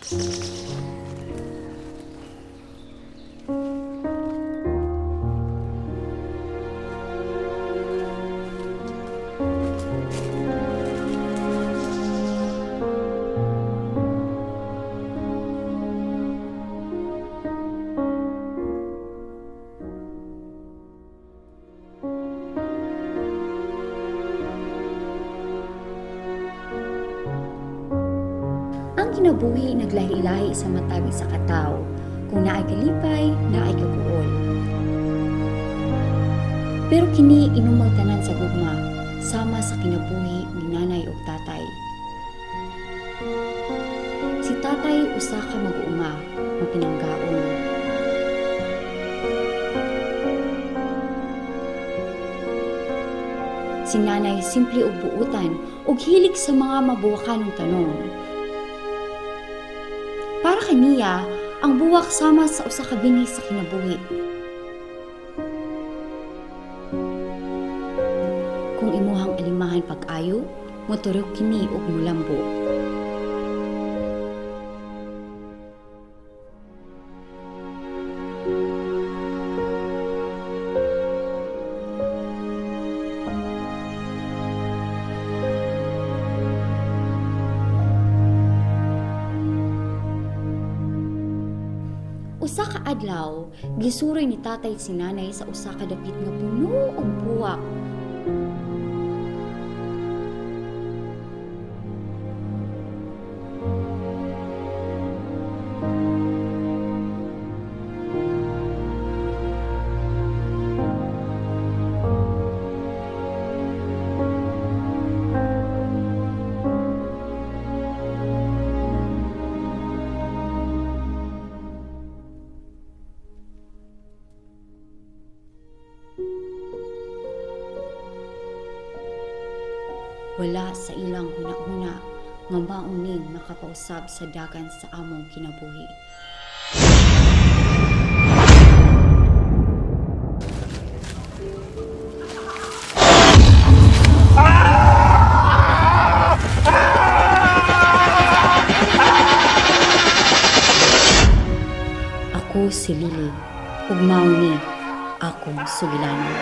Ang kinabuhi naglahi-lahi sa matag isa ka tawo. Kung naay kalipay, naay kaguol. Pero kini inumang tanan sa gugma, sama sa kinabuhi ni nanay ug tatay. Si tatay usa ka mag-uuma, mapinanggaon. Si nanay simple og buutan ug hilig sa mga mabuwakanong tanong. Para kaniya, ang buwak sama sa usa ka binhi sa kinabuhi. Kung imuhang alimahan pag-ayo, moturok kini og mulambo. Usa ka adlaw, gisuroy ni tatay si nanay sa usa ka dapit nga puno og buwak. Wala sa ilang hunahuna nga mao ning makapausab sa dagan sa among kinabuhi. Ako si Lily, ug mao ni akong sugilanon.